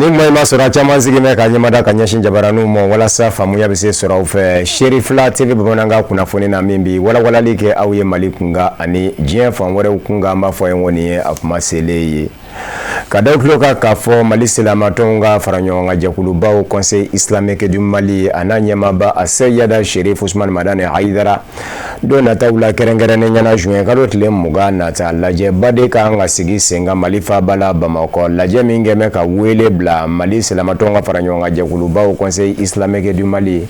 Ni kuma in ma sɔrɔ, a caman sigi bɛ ka ɲɛmada ka ɲɛsin jabaraninw ma walasa faamuya bɛ se sɔrɔ aw fɛ. Serifila TV bamanankan kunnafoni na, min bi walawalali kɛ aw ye Mali kunkan ani diɲɛ fan wɛrɛw kunkan, an b'a fɔ ye ko nin ye a kuma selen ye. Ka da tulo kan k'a fɔ Mali silamatɔnw ka fara ɲɔgɔn kan jɛkulubaw, Conseil islamique du Mali, a n'a ɲɛmaaba Aseyida Sherif Usman Madani Hayidara, don nataw la, kɛrɛnkɛrɛnnen ɲɛna juin kalo tile 20 nata, lajɛba de kan ka sigi sen kan Mali faaba la Bamakɔ. Lajɛ min kɛmɛ ka wele bila Mali silamatɔnw ka fara ɲɔgɔn kan jɛkulubaw, Conseil islamique du Mali,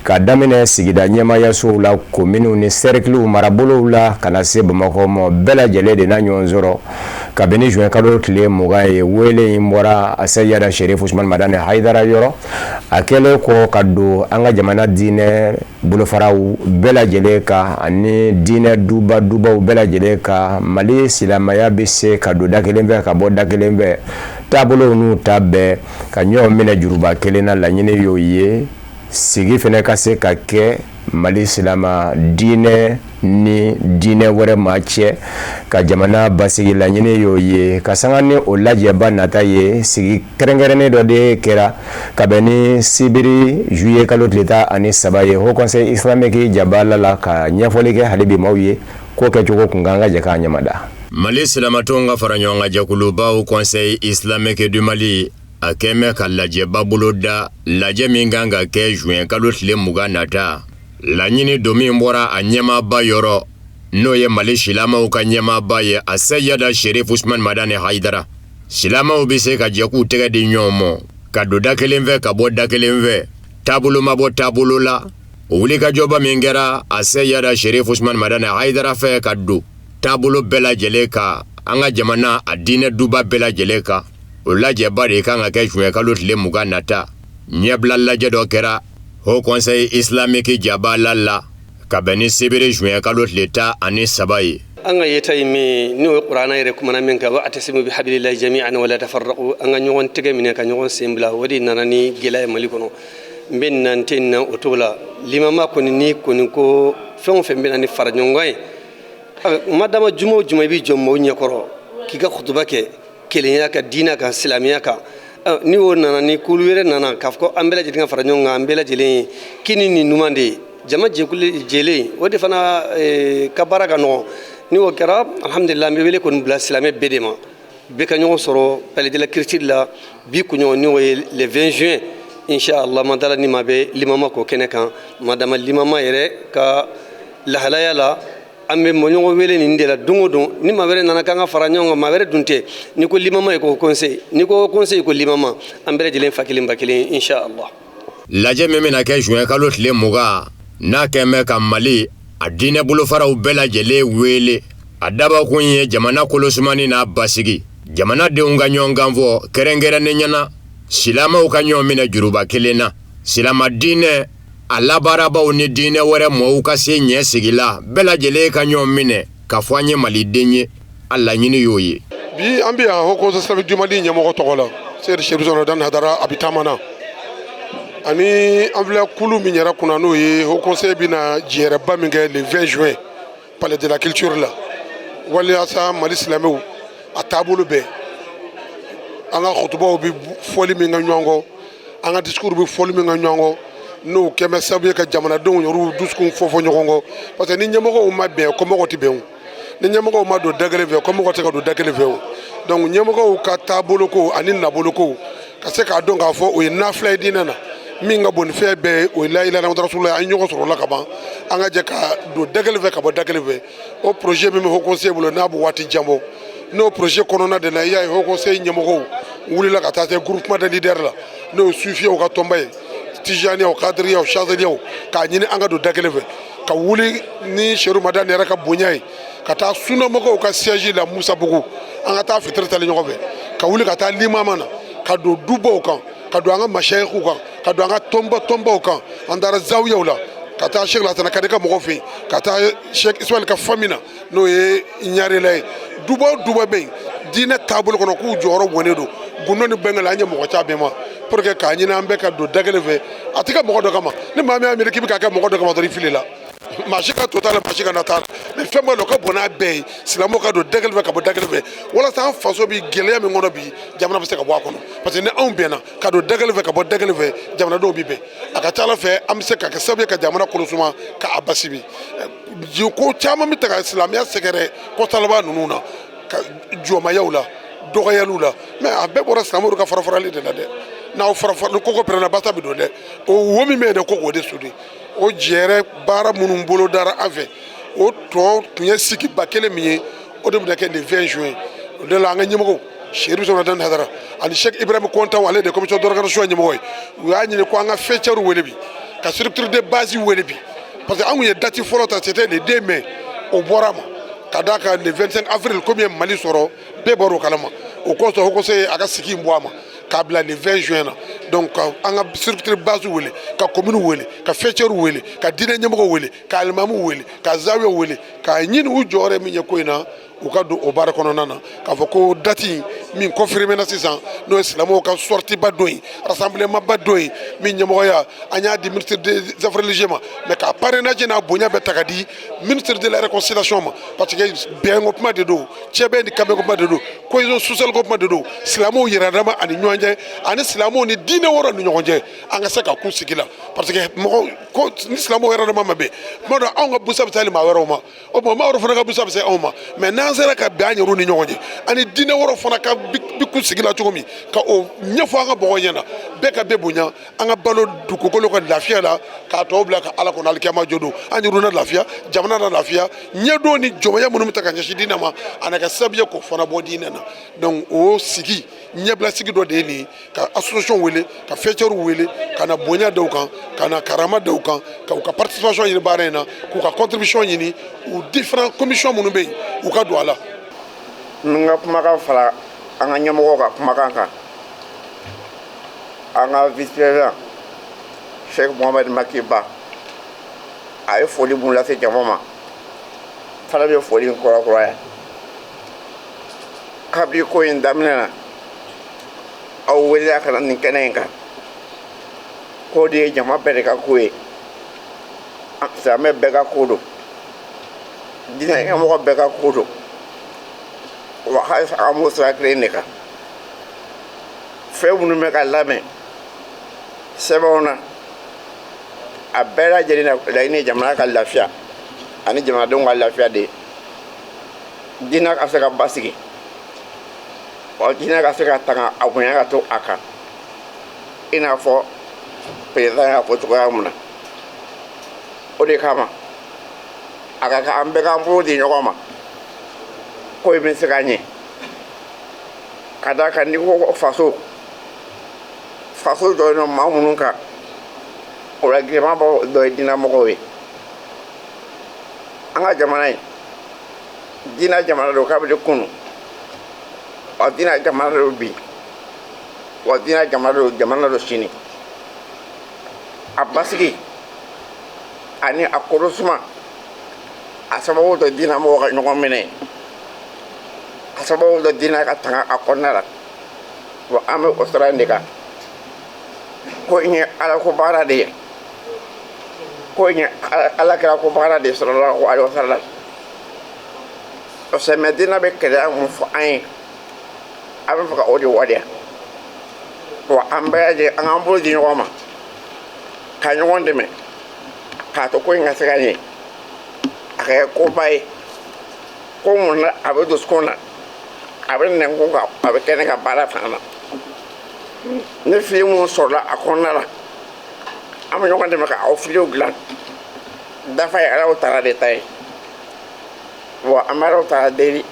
ka daminɛ sigida ɲɛmayasow la, kominiw ni sɛrikiliw, marabolow la, ka na se Bamakɔ ma, bɛɛ lajɛlen de na ɲɔgɔn sɔrɔ kabini juin kalo tile 20 ye. Wele in bɔra Aseyida Sherif Usman Madani Hayidara yɔrɔ, a kɛlen kɔ ka don an ka jamana diinɛ bolofaraw bɛɛ lajɛlen kan ani diinɛ duba dubaw bɛɛ lajɛlen kan, Mali silamɛya bɛ se ka don da kelen fɛ ka bɔ da kelen fɛ, taabolow n'u ta bɛɛ ka ɲɔgɔn minɛ juruba kelen na. Laɲini y'o ye, sigi fana ka se ka kɛ Mali silama diinɛ ni diinɛ wɛrɛ maa cɛ, ka jamana basigi. Laɲini y'o ye. Ka sanga ni o lajɛba nata ye, sigi kɛrɛnkɛrɛnnen dɔ de kɛra ka bɛn ni sibiri juillet kalo tile 13 ye, Haut Conseil islamique jabala la, ka ɲɛfɔli kɛ hali bi maaw ye ko kɛcogo kun kan. Ka jɛ k'a ɲɛmada. Mali silamatɔnw ka fara ɲɔgɔn kan jɛkulubaw, Conseil islamique du Mali, a kɛmɛ ka lajɛba boloda, lajɛ min kan ka kɛ juin kalo tile 20 nata. Laɲini don min bɔra a ɲɛmaaba yɔrɔ, n'o ye Mali silamaw ka ɲɛmaaba ye, Aseyida Sherif Usman Madani Hayidara. Silamaw bɛ se ka jɛ k'u tɛgɛ di ɲɔgɔn ma, ka don da kelen fɛ ka bɔ da kelen fɛ, taabolo ma bɔ taabolo la. O wulikajɔba min kɛra Aseyida Sherif Usman Madani Hayidara fɛ ka don taabolo bɛɛ lajɛlen kan, an ka jamana a diinɛ duba bɛɛ lajɛlen kan, o lajɛba de kan ka kɛ juin kalo tile 20 nata. Ɲɛbila lajɛ dɔ kɛra Haut Conseil islamique jabala la ka bɛn ni sibiri juin kalo tile 13 ye. An ka yeta ye min, n'o ye Kuranɛ yɛrɛ kumana min kan, wa atasimu bi habilillahi jami'an wala tafarraqu, an ka ɲɔgɔn tɛgɛ minɛ ka ɲɔgɔn sen bila, o de nana ni gɛlɛya ye Mali kɔnɔ. N bɛ na n tɛ na o cogo la. Limama kɔni, ni kɔni ko fɛn o fɛn bɛ na ni fara ɲɔgɔn kan ye, madama juma o juma i bɛ jɔ maaw ɲɛkɔrɔ k'i ka kutuba kɛ kelenya kan, diinɛ kan, silamɛya kan, ni o nana, ni kulu wɛrɛ nana k'a fɔ ko an bɛɛ lajɛlen ka fara ɲɔgɔn kan, an bɛɛ lajɛlen ye kini ni numan de ye, jama jɛkulu jɛlen, o de fana ka baara ka nɔgɔn. Ni o kɛra, alhamdulillah. An bɛ wele kɔni bila silamɛ bɛɛ de ma, bɛɛ ka ɲɔgɔn sɔrɔ Palais de la Culture la bi kunɲɔgɔn, ni o ye le 20 juin, inshallah. Madala ni ma bɛ limama k'o kɛnɛ kan, madama limama yɛrɛ ka lahalaya la, an bɛ ɲɔgɔn wele nin de la don o don. Ni maa wɛrɛ nana k'an ka fara ɲɔgɔn kan, maa wɛrɛ dun tɛ. N'i ko limama, i ko conseil, n'i ko conseil, ko limama, an bɛɛ lajɛlen fa kelen ba kelen, inshallah. Lajɛ min bɛna kɛ juin kalo tile 20 n'a kɛn bɛ ka Mali a diinɛ bolofaraw bɛɛ lajɛlen wele, a dabakun ye jamana kolosumani n'a basigi, jamanadenw ka ɲɔgɔn kan fɔ, kɛrɛnkɛrɛnnen ɲɛna silamaw ka ɲɔgɔn minɛ juruba kelen na, silama diinɛ a labaarabaw ni diinɛ wɛrɛ mɔgɔw ka se ɲɛ sigi la, bɛɛ lajɛlen ka ɲɔgɔn minɛ k'a fɔ an ye maliden ye. A laɲini y'o ye. Bi an bɛ yan Haut Conseil islamique du Mali ɲɛmɔgɔ tɔgɔ la, Seyidi Chérif Madani Hayidara, a bɛ taama na ani an filɛ kulu min yɛrɛ kunna, n'o ye Haut Conseil bɛna jɛrɛba min kɛ le 20 juin Palais de la Culture la, walasa Mali silamɛw a taabolo bɛɛ, an ka kutubaw bɛ fɔli min kɛ ɲɔgɔn kɔ, an ka discours bɛ fɔli min kɛ ɲɔgɔn kɔ, n'o kɛmɛ sababu ye ka jamanadenw yɛrɛ dusukun fɔ fɔ ɲɔgɔn kɔ, parce que ni ɲɛmɔgɔw ma bɛn, kɔmɔgɔw tɛ bɛn o. Ni ɲɛmɔgɔw ma don da kelen fɛ, kɔmɔgɔw tɛ ka don da kelen fɛ o. Donc ɲɛmɔgɔw ka taabolo ko ani nabolo ko, ka se k'a dɔn k'a fɔ o ye nafila ye diinɛ na, min ka bon ni fɛn bɛɛ ye, o ye la ilaha illallah rasulullah. An ye ɲɔgɔn sɔrɔ o la ka ban, an ka jɛ ka don da kelen fɛ ka bɔ da kelen fɛ. O projet min bɛ Haut Conseil bolo, n'a bɛ waati jan bɔ, n'o projet kɔnɔna de la, i y'a ye Haut Conseil ɲɛmɔgɔw wulila ka taa se groupement de leaders la, n'o ye sufiyaw ka tɔnba ye, tijaniyaw, kadiriyaw, chazeliyaw, k'a ɲini an ka don da kelen fɛ, ka wuli ni Chérif Madani yɛrɛ ka bonya ye, ka taa sunamɔgɔw ka siège la Musabugu, an ka taa fitiri tali ɲɔgɔn fɛ, ka wuli ka taa limama na, ka don dubaw kan, ka don an ka mashayikhw kan, ka don an ka tɔnba tɔnbaw kan. An taara zawiyaw la, ka taa Cheikh Lasana Kane ka mɔgɔw fɛ yen, ka taa Cheikh Ismaël ka famille na, n'o ye Ɲarela ye. Duba o duba bɛ yen diinɛ taabolo kɔnɔ k'u jɔyɔrɔ bɔnnen don gundo ni bɛnkɛ la, an ye mɔgɔ ca bɛɛ ma pour que k'a ɲini an bɛɛ ka don da kelen fɛ. A tɛ kɛ mɔgɔ dɔ kama. Ni maa min y'a miiri k'i bɛ k'a kɛ mɔgɔ dɔ kama dɔrɔn, i filila. Maa si ka to t'a la, maa si ka na t'a la, mais fɛn b'a la o ka bon n'a bɛɛ ye, silamɛw ka don da kelen fɛ ka bɔ da kelen fɛ, walasa an faso bi gɛlɛya min kɔnɔ bi, jamana bɛ se ka bɔ a kɔnɔ, parce que ni anw bɛnna ka don da kelen fɛ ka bɔ da kelen fɛ, jamanadenw bi bɛn. A ka ca ala fɛ, an bɛ se ka kɛ sababu ye ka jamana kolosuma, ka a basigi. Ko caman bɛ ta ka silamɛya sɛgɛrɛ kɔtalaba ninnu na, ka jɔnmayaw la, dɔgɔyaliw la, mais a bɛɛ bɔra silamɛw ka fara-farali de la dɛ. N'aw fara-fara, koko pɛrɛnna, basa bɛ don dɛ. O wo min bɛ yen dɛ, ko k'o de sodi. O jɛrɛ baara minnu bolo dara an fɛ, o tɔ tun ye sigiba kelen min ye, o de bɛna kɛ le 20 juin. O de la, an ka ɲɛmɔgɔw, Chérif Madani Haidara ani Cheikh Ibrahim Kontaw, ale de commission d'organisation ɲɛmɔgɔ ye, u y'a ɲini ko an ka faîtières wele bi, ka structure de base wele bi, parce que an kun ye date fɔlɔ ta, c'était le 2 mai. O bɔra a ma ka d'a kan le 25 avril, komi ye Mali sɔrɔ, bɛɛ bɔra o kalama. O kosɔn, Haut Conseil a ka sigi in bɔ a ma k'a bila le 20 juin na. Donc ka an ka structure base wele, ka commune wele, ka faîtières wele, ka diinɛ ɲɛmɔgɔw wele, ka alimamuw wele, ka zawiyaw wele, k'a ɲini u jɔyɔrɔ ye min ye ko in na, u ka don o baara kɔnɔna na, k'a fɔ ko date min confirmé na sisan, n'o ye silamɛw ka sortie ba don ye, rassemblement ba don ye, min ɲɛmɔgɔya an y'a di ministre des Affaires religieuses ma, mais ka parrainage n'a bonya bɛɛ ta ka di ministre de la Réconciliation ma, parce que bɛnko kuma de don, cɛbɛn ni kanbɛnko kuma de don, cohésion sociale ko kuma de don, silamɛw yɛrɛ dama ani ɲɔgɔn cɛ, ani silamɛw ni diinɛ wɛrɛw ni ɲɔgɔn cɛ, an ka se ka kun sigi la, parce que mɔgɔ ko ni silamɛw yɛrɛ dama ma bɛn, tuma dɔ anw ka busa bɛ se hali maa wɛrɛw ma, o tuma maa wɛrɛ fana ka busa bɛ se anw ma. Mais n'an sera ka bɛn an yɛrɛw ni ɲɔgɔn cɛ, ani diinɛ wɛrɛw fana ka bi kun sigi la cogo min, ka o ɲɛfɔ an ka mɔgɔw ɲɛna, bɛɛ ka bɛɛ bonya, an ka balo dugukolo ka lafiya la, k'a tɔw bila ka Ala kɔnɔ alikiyama jɔ don, an yɛrɛw na lafiya, jamana na lafiya, ɲɛdɔn ni jɔnmaya minnu bɛ ta ka ɲɛsin diinɛ ma, a na kɛ sababu ye k'o fana bɔ diinɛ na. Donc o sigi ɲɛbila sigi dɔ de ye nin ye, ka association wele, ka faîtières wele, ka na bonya dɔw kan, ka na karama dɔw kan, ka u ka participation ɲini baara in na, k'u ka contribution ɲini, u différents commissions minnu bɛ yen, u ka don a la. N ka kumakan fara an ka ɲɛmɔgɔw ka kumakan kan. An ka vice président Cheikh Mohamed Maki Ba, a ye foli mun lase jama ma, fana bɛ foli in kurakuraya. Kabini ko in daminɛ na, aw welela ka na nin kɛnɛ in kan, k'o de ye jama bɛɛ de ka ko ye, silamɛ bɛɛ ka ko don, diinɛ ɲɛmɔgɔ bɛɛ ka ko don. Wa halisa an b'o sira kelen de kan. Fɛn minnu bɛ ka labɛn sɛbɛnw na, a bɛɛ lajɛlen na, laɲini ye jamana ka lafiya ani jamanadenw ka lafiya de ye, diinɛ ka se ka basigi wa, diinɛ ka se ka tanga, a bonya ka to a kan, i n'a fɔ président y'a fɔ cogoya min na. O de kama, a ka kan an bɛɛ k'an bolo di ɲɔgɔn ma, ko in bɛ se ka ɲɛ, ka d'a kan n'i ko faso, faso jɔlen don maa minnu kan, o la giriman dɔ ye diinɛmɔgɔw ye. An ka jamana in, diinɛ jamana don kabini kunun wa, diinɛ jamana don bi wa, diinɛ jamana don sini. A basigi ani a kolosuma, a sababu dɔ diinɛ mɔgɔw ka ɲɔgɔn minɛ, a sababu dɔ diinɛ ka tanga a kɔnɔna la. Wa an bɛ o sira in de kan. Ko in ye Ala ko baara de ye, ko in ye Ala kira ko baara de ye, sallallahu alaihi wasallam. Sɛmɛ diinɛ bɛ kɛlɛya mun fɔ an ye, an bɛ fɛ ka o de waleya. Wa an bɛɛ lajɛlen, an k'an bolo di ɲɔgɔn ma ka ɲɔgɔn dɛmɛ k'a to ko in ka se ka ɲɛ, a ka kɛ koba ye, ko mun na a bɛ dusukun na, a bɛ nɛnkun kan, a bɛ kɛ ne ka baara fana na. Ni fili mun sɔrɔla a kɔnɔna la, an bɛ ɲɔgɔn dɛmɛ ka aw filiw dilan. Dafa ye Alahu taala de ta ye. Wa an bɛ Alahu taala deli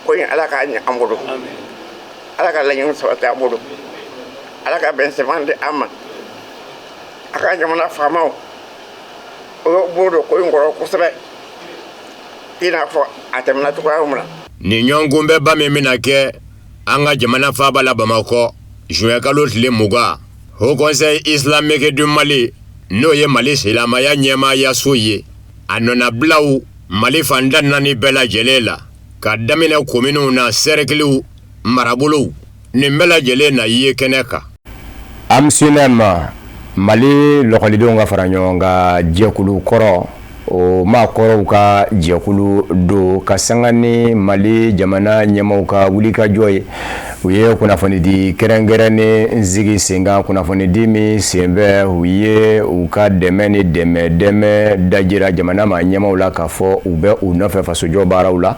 ko in, Ala k'a ɲɛ an bolo, Ala ka laɲini sabati an bolo, Ala ka bɛn sɛman di an ma. A ka jamana faamaw, o y'o bolo don ko in kɔrɔ kosɛbɛ, i n'a fɔ a tɛmɛna cogoya min na. Nin ɲɔgɔnkunbɛnba min bɛna kɛ an ka jamana faaba la Bamakɔ juin kalo tile 20, Haut Conseil islamique du Mali, n'o ye Mali silamɛya ɲɛmaayaso ye, a nɔnabilaw Mali fan tan naani bɛɛ lajɛlen la, ka daminɛ kominiw na, sɛrikiliw, marabolow, nin bɛɛ lajɛlen na ye kɛnɛ kan. AMSUNEM, Mali lɔkɔlidenw ka fara ɲɔgɔn kan jɛkulu kɔrɔ. O maakɔrɔw ka jɛkulu don ka sanga ni Mali jamana ɲɛmaaw ka wulikajɔ ye. U ye kunnafonidi kɛrɛnkɛrɛnnen sigi sen kan, kunnafonidi min senfɛ u ye u ka dɛmɛ ni dɛmɛ dɛmɛ dajira jamana maa ɲɛmaaw la, k'a fɔ u bɛ u nɔfɛ fasojɔ baaraw la,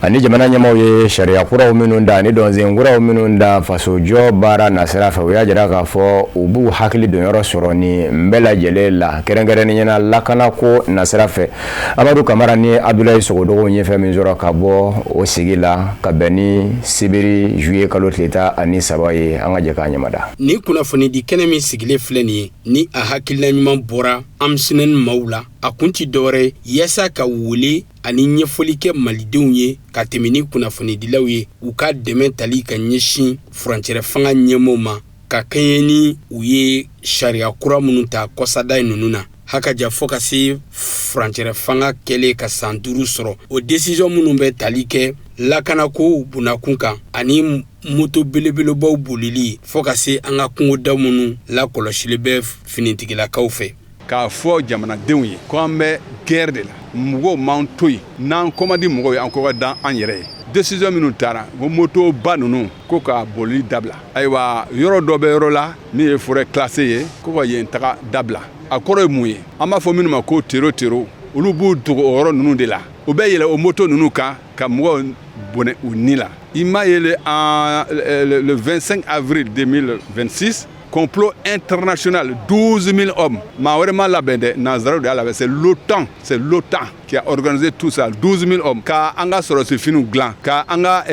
ani jamana ɲɛmaaw ye sariya kuraw minnu da ani dɔnsen kuraw minnu da fasojɔ baara nasira fɛ. U y'a jira k'a fɔ u b'u hakili donyɔrɔ sɔrɔ nin bɛɛ lajɛlen la, kɛrɛnkɛrɛnnenya la lakanako nasira fɛ. Amadu Kamara ni Abdulayi Sogodogo ye fɛn min sɔrɔ ka bɔ o sigi la ka bɛn ni sibiri juillet kalo tile 13 ye, an ka jɛ k'a ɲamada. Nin kunnafonidi kɛnɛ min sigilen filɛ nin ye, ni a hakilina ɲuman bɔra AMSNN maaw la, a kun ti dɔwɛrɛ yaasa ka wele ani ɲɛfɔli kɛ malidenw ye ka tɛmɛ ni kunnafonidilaw ye, u ka dɛmɛ tali ka ɲɛsin furancɛrɛ fanga ɲɛmɔgɔw ma, ka kɛɲɛ ni u ye sariya kura minnu ta kɔsada in ninnu na hakaja, fɔ ka se furancɛrɛ fanga kɛlen ka san 5 sɔrɔ, o décision minnu bɛ tali kɛ lakanako bunakun kan ani moto belebelebaw bolili, fɔ ka se an ka kungoda minnu lakɔlɔsili bɛ finitigilakaw fɛ. K'a fɔ jamanadenw ye ko an bɛ guerre de la, mɔgɔw m'an to yen n'an kɔmadi mɔgɔw ye, an kɔ ka dan an yɛrɛ ye. Décision minnu taara ko motoba ninnu ko ka bolili dabila, ayiwa, yɔrɔ dɔ bɛ yɔrɔ la min ye forêt classée ye, ko ka yen taga dabila. A kɔrɔ ye mun ye? An b'a fɔ minnu ma ko tero tero, olu b'u dogo o yɔrɔ ninnu de la, u bɛ yɛlɛ o moto ninnu kan ka mɔgɔw bɔnɛ u ni la. I m'a ye, le 25 avril 2026, complot international, 12 000 hommes. Maa wɛrɛ ma labɛn dɛ, nanzaraw de y'a labɛn. C'est l'OTAN, c'est l'OTAN qui a organisé tout ça. 12 000 hommes ka an ka sɔrɔsi finiw dilan, ka an ka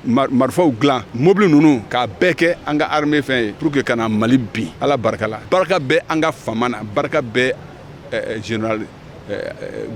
marifaw dilan, mobili ninnu k'a bɛɛ kɛ an ka armée fɛn ye pour que ka na Mali bin. Ala barika la, barika bɛ an ka fama na, barika bɛ général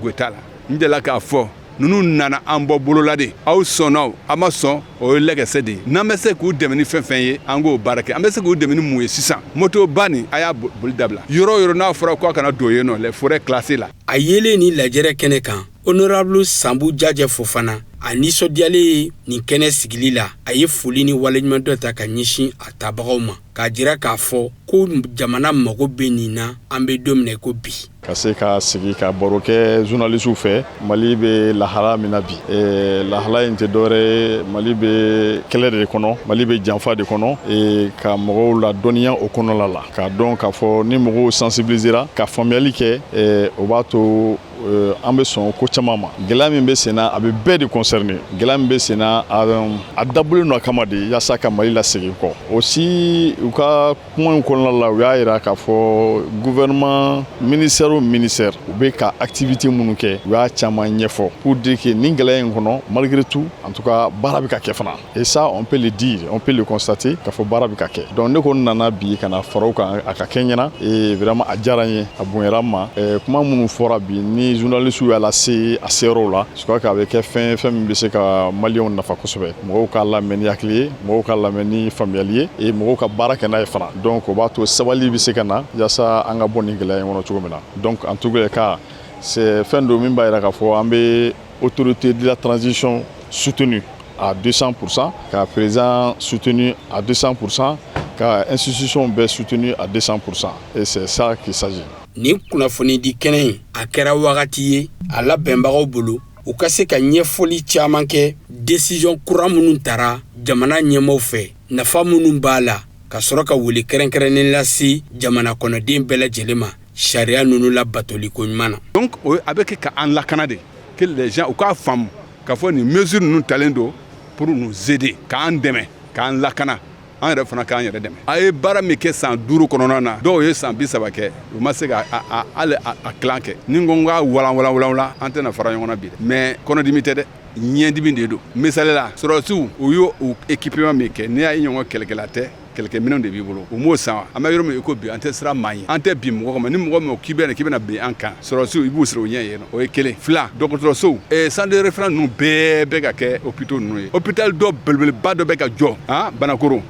Goïta la. N delila k'a fɔ, ninnu nana an bɔ bolola de. Aw sɔnna o, a ma sɔn, o ye lɛgɛsɛ de ye. N'an bɛ se k'u dɛmɛ ni fɛn fɛn ye, an k'o baara kɛ. An bɛ se k'u dɛmɛ ni mun ye sisan? Motoba nin, a y'a boli dabila yɔrɔ o yɔrɔ n'a fɔra k'a kana don yen nɔ, les forêts classées la. A yelen ni lajɛrɛ kɛnɛ kan, honorable Sanbu Jajɛ Fofana, a nisɔndiyalen nin kɛnɛ sigili la, a ye foli ni waleɲumandɔn ta ka ɲɛsin a tabagaw ma, k'a jira k'a fɔ ko jamana mago bɛ nin na, an bɛ don min na ko bi. Ka se ka sigi ka baro kɛ journalistew fɛ, Mali bɛ lahala min na bi, lahala in tɛ dɔwɛrɛ ye, Mali bɛ kɛlɛ de kɔnɔ, Mali bɛ janfa de kɔnɔ. Ka mɔgɔw la dɔnniya o kɔnɔla la, k'a dɔn k'a fɔ ni mɔgɔw sensibilisera ka faamuyali kɛ, o b'a to an bɛ sɔn ko caman ma. Gɛlɛya min bɛ sen na, a bɛ bɛɛ de concerner. Gɛlɛya min bɛ sen na, a dabɔlen don a kama de yaasa ka Mali lasegin kɔ. Aussi, u ka kuma in kɔnɔna la, u y'a jira k'a fɔ gouvernement, ministère o ministère, u bɛ ka activité minnu kɛ, u y'a caman ɲɛfɔ pour dire que nin gɛlɛya in kɔnɔ, malgré tout, en tout cas, baara bɛ ka kɛ fana. Et ça, on peut le dire, on peut le constater k'a fɔ baara bɛ ka kɛ. Donc ne kɔni nana bi ka na fara o kan, a ka kɛ n ɲɛna et vraiment a diyara n ye, a bonyara n ma. Kuma minnu fɔra bi ni journalistes y'a lase a seyɔrɔw la, je crois que a bɛ kɛ fɛn fɛn min bɛ se ka maliyɛnw nafa kosɛbɛ. Mɔgɔw k'a lamɛn ni hakili ye, mɔgɔw k'a lamɛn ni faamuyali ye et mɔgɔw ka baara kɛ n'a ye fana. Donc o b'a to sabali bɛ se ka na yaasa an ka bɔ nin gɛlɛya in kɔnɔ cogo min na. Donc en tout cas, c'est fɛn don min b'a jira k'a fɔ an bɛ autorité de la transition soutenue à 200%, ka président soutenu à 200%, ka institution bɛɛ soutenu à 200%, et c'est ça qu'il s'agit. Nin kunnafonidi kɛnɛ in, a kɛra wagati ye a labɛnbagaw bolo, u ka se ka ɲɛfɔli caman kɛ décision kura minnu tara jamana ɲɛmaw fɛ, nafa minnu b'a la, ka sɔrɔ ka wele kɛrɛnkɛrɛnnen lase jamana kɔnɔden bɛɛ lajɛlen ma sariya ninnu labatoli ko ɲuman na. Donc a bɛ kɛ ka an lakana de, que les gens u k'a faamu k'a fɔ nin mesure ninnu talen don pour nous aider, k'an dɛmɛ, k'an lakana, an yɛrɛ fana k'an yɛrɛ dɛmɛ. A ye baara min kɛ san 5 kɔnɔna na, dɔw ye san 30 kɛ, u ma se ka hali a tilan kɛ. Ni n ko n k'a walan walan walan, an tɛna fara ɲɔgɔn na bi dɛ. Mais kɔnɔdimi tɛ dɛ, ɲɛdimi de don. Misali la, sɔrɔdasiw, u y'o équipement min kɛ, n'i y'a ye ɲɔgɔn kɛlɛkɛla tɛ, kɛlɛkɛminɛnw de b'i bolo, u m'o san wa? An bɛ yɔrɔ min i ko bi, an tɛ siran maa ɲɛ, an tɛ bin mɔgɔ kama. Ni mɔgɔ min k'i bɛ na k'i bɛna bin an kan, sɔrɔdasiw, i b'u siri o ɲɛ yen nɔ. O ye kelen. Fila, dɔgɔtɔrɔsow, centre de référence ninnu bɛɛ bɛ ka kɛ hôpitaux ninnu ye. Hôpital dɔ belebeleba dɔ bɛ ka jɔ Banakoro,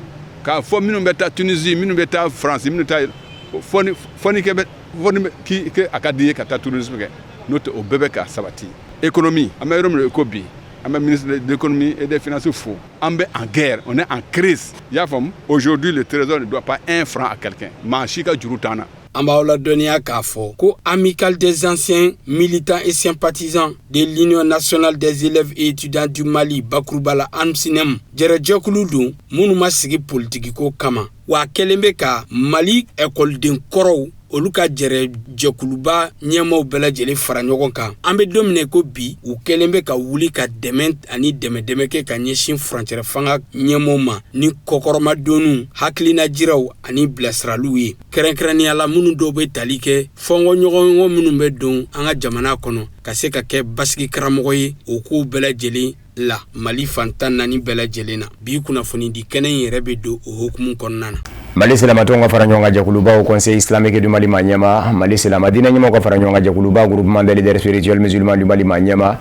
k'a fɔ minnu bɛ taa Tunisie, minnu bɛ taa France, minnu taa fɔ ni kɛ bɛ fɔ ni k'i a ka di ye ka taa tourisme kɛ, n'o tɛ, o bɛɛ bɛ ka sabati. Économie, an bɛ yɔrɔ min i ko bi, an bɛ ministre de l'économie et des finances fo. An bɛ en guerre, on est en crise, i y'a faamu. Aujourd'hui, le trésor ne doit pas un franc à quelqu'un. Maa si ka juru t'an na. An b'aw ladɔnniya k'a fɔ ko Amicale des anciens militants et sympathisants de l'Union nationale des élèves et étudiants du Mali, bakuruba la ANSINEM, jɛrɛjɛkulu don minnu ma sigi politikiko kama, wa a kɛlen bɛ ka Mali ekɔliden kɔrɔw, olu ka jɛrɛ jɛkuluba ɲɛmaw bɛɛ lajɛlen fara ɲɔgɔn kan. An bɛ don min ko bi, u kɛlen bɛ ka wuli ka dɛmɛ ani dɛmɛ dɛmɛ kɛ ka ɲɛsin furancɛrɛ fanga ɲɛmaw ma ni kɔkɔrɔmadonniw, hakilina jiraw ani bilasiraliw ye, kɛrɛnkɛrɛnnenya la minnu dɔw bɛ tali kɛ fɔnkɔɲɔgɔnkɔ minnu bɛ don an ka jamana kɔnɔ, ka se ka kɛ basigi karamɔgɔ ye o kow bɛɛ lajɛlen la Mali fan 14 bɛɛ lajɛlen na. Bi kunnafoni di kɛnɛ in yɛrɛ bɛ don o hukumu kɔnɔna na. Mali silamatɔnw ka fara ɲɔgɔn kan jɛkuluba, Conseil islamique du Mali ma ɲɛma, Mali silama diinɛ ɲɛmɔgɔw ka fara ɲɔgɔn kan jɛkuluba, Groupement des leaders spirituels musulmans du Mali ma ɲɛma,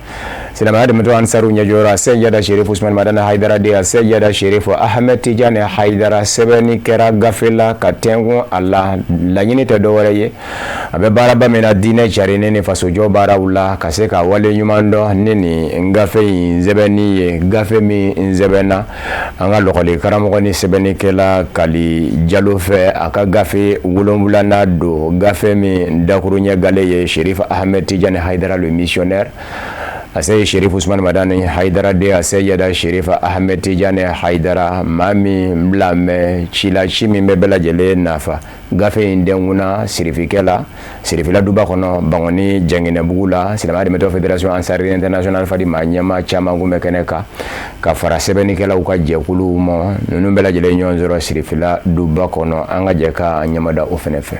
silamɛya dɛmɛtɔ Ansaru ɲɛjɔyɔrɔ, Seyida Sherif Usman Madani Haidara de, Seyida Sherif Ahmed Tijani Haidara, sɛbɛnni kɛra gafe la ka tɛnkun a la. Laɲini tɛ dɔwɛrɛ ye, a bɛ baaraba min na diinɛ carinen ni fasojɔ baaraw la, ka se ka wale ɲuman dɔn ni nin gafe in sɛbɛnni ye. Gafe min sɛbɛnna an ka lɔgɔli karamɔgɔ ni sɛbɛnnikɛla Kali Jalo fɛ, a ka gafe wolonwulanan don, gafe min dakuruɲɛ gale ye Sherif Ahmed Tijani Haidara le missionnaire. Ase Sherif Usman Madani Haidara de, a Seyida Sherif Ahmed Tijani Haidara, maa min bila mɛn cila ci min bɛ bɛɛ lajɛlen nafa. Gafe in dɛnkunna sirifikɛ la Sirifila duba kɔnɔ Bankɔni Janginɛbugu la. Silamɛya dɛmɛtɔ Fédération Ansari Internationale FADI maa ɲɛmaa caman kun bɛ kɛnɛ kan, ka fara sɛbɛnnikɛlaw ka jɛkuluw ma. Ninnu bɛɛ lajɛlen ɲɔgɔn sɔrɔ Sirifila duba kɔnɔ. An ka jɛ ka ɲɛmada o fɛnɛ fɛ.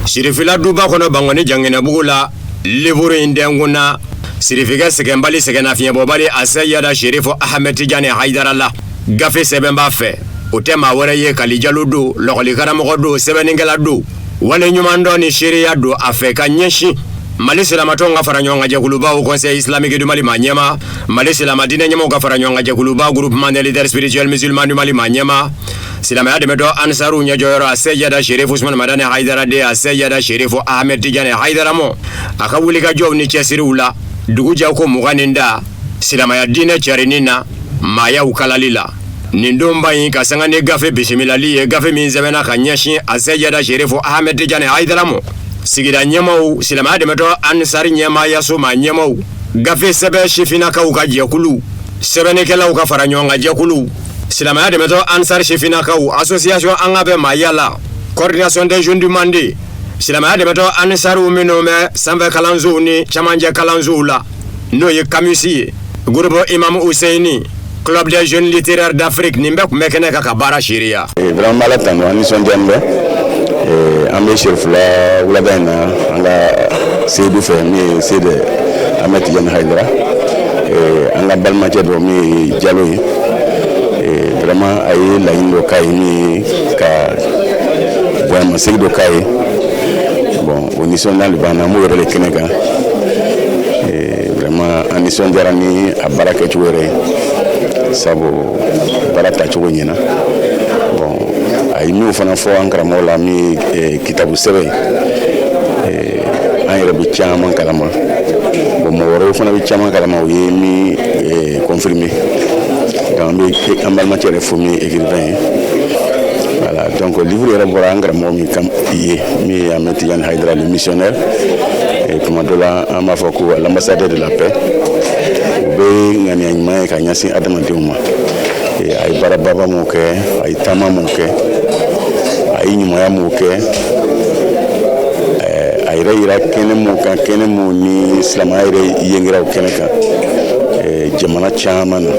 Sirifila duba kɔnɔ Bankɔni Janginɛbugu la, livre in dɛnkunna sirifikɛ sɛgɛnbali, sɛgɛnnafiɲɛbɔbali, a Seyida Sherif Ahmed Tijani Haidara la. Gafe sɛbɛn b'a fɛ, o tɛ maa wɛrɛ ye, Kali Jalo don, lɔgɔli karamɔgɔ don, sɛbɛnnikɛla don. Wale ɲuman dɔn ni seereya don a fɛ ka ɲɛsin Mali silamatɔnw ka fara ɲɔgɔn kan jɛkuluba, Conseil islamique du Mali maa ɲɛma, Mali silama diinɛ ɲɛmɔgɔw ka fara ɲɔgɔn kan jɛkuluba, Groupement des leaders spirituels musulmans du Mali maa ɲɛma, silamɛya dɛmɛtɔ Ansaru ɲɛjɔyɔrɔ, a Seyida Sherif Usman Madani Haidara de, a Seyida Sherif Ahmed Tijani Haidara mɔ, a ka wulikajɔw ni cɛsiriw la dugu jɛ ko 20 ni da silamɛya diinɛ carinni na, maayaw kalali la. Nin donba in ka sanga ni gafe bisimilali ye, gafe min sɛbɛnna ka ɲɛsin a Seyida Sherif Ahmed Tijani Haidara mɔ, sigida ɲɛmaw, silamɛya dɛmɛtɔ Ansari ɲɛmaayaso maa ɲɛmaw, gafe sɛbɛn sifinnakaw ka jɛkulu, sɛbɛnnikɛlaw ka fara ɲɔgɔn kan jɛkulu, silamɛya dɛmɛtɔ Ansari sifinnakaw association An ka bɛn maaya la, Coordination des jeunes du Mande, silamɛya dɛmɛtɔ Ansariw minnu bɛ sanfɛ kalansow ni camancɛ kalansow la, n'o ye CAMUS ye, groupe Imam Husseini, Club des jeunes littéraires d'Afrique, nin bɛɛ tun bɛ kɛnɛ kan ka baara seereya. Vraiment, ala tanu, an nisɔndiyalen bɛ. An bɛ Serifila wulada in na an ka seyidu fɛ, min ye Seyidi Ahmed Tijani Hayidara, an ka balimacɛ dɔ min ye Jalo ye. Vraiment, a ye laɲini dɔ k'a ye, min ye ka bonyamasegin dɔ k'a ye. Bon, o nisɔndiya de b'an na, an b'o yɛrɛ de kɛnɛ kan. Vraiment, an nisɔndiyara ni a baara kɛcogo yɛrɛ ye, sabu baara tacogo ɲɛna. Bon, a ye min fana fɔ an karamɔgɔ la, min ye kitabu sɛbɛn ye, an yɛrɛ bɛ caman kalama. Bon, mɔgɔ wɛrɛw fana bɛ caman kalama, o ye min confirmer. Donc an bɛ an balimacɛ yɛrɛ fo, min ye écrivain ye. Voilà, donc livre yɛrɛ bɔra an karamɔgɔ min kam ye, min ye Ahmed Tidiane Haïdara le missionnaire, tuma dɔ la an b'a fɔ ko l'ambassadeur de la paix. O bɛ ŋaniya ɲuman ye ka ɲɛsin adamadenw ma. A ye baarababa mun kɛ, a ye taama mun kɛ, a ye ɲumanya mun kɛ, a yɛrɛ yira kɛnɛ mun kan, kɛnɛ mun ni silamɛya yɛrɛ yengera o kɛnɛ kan jamana caman na.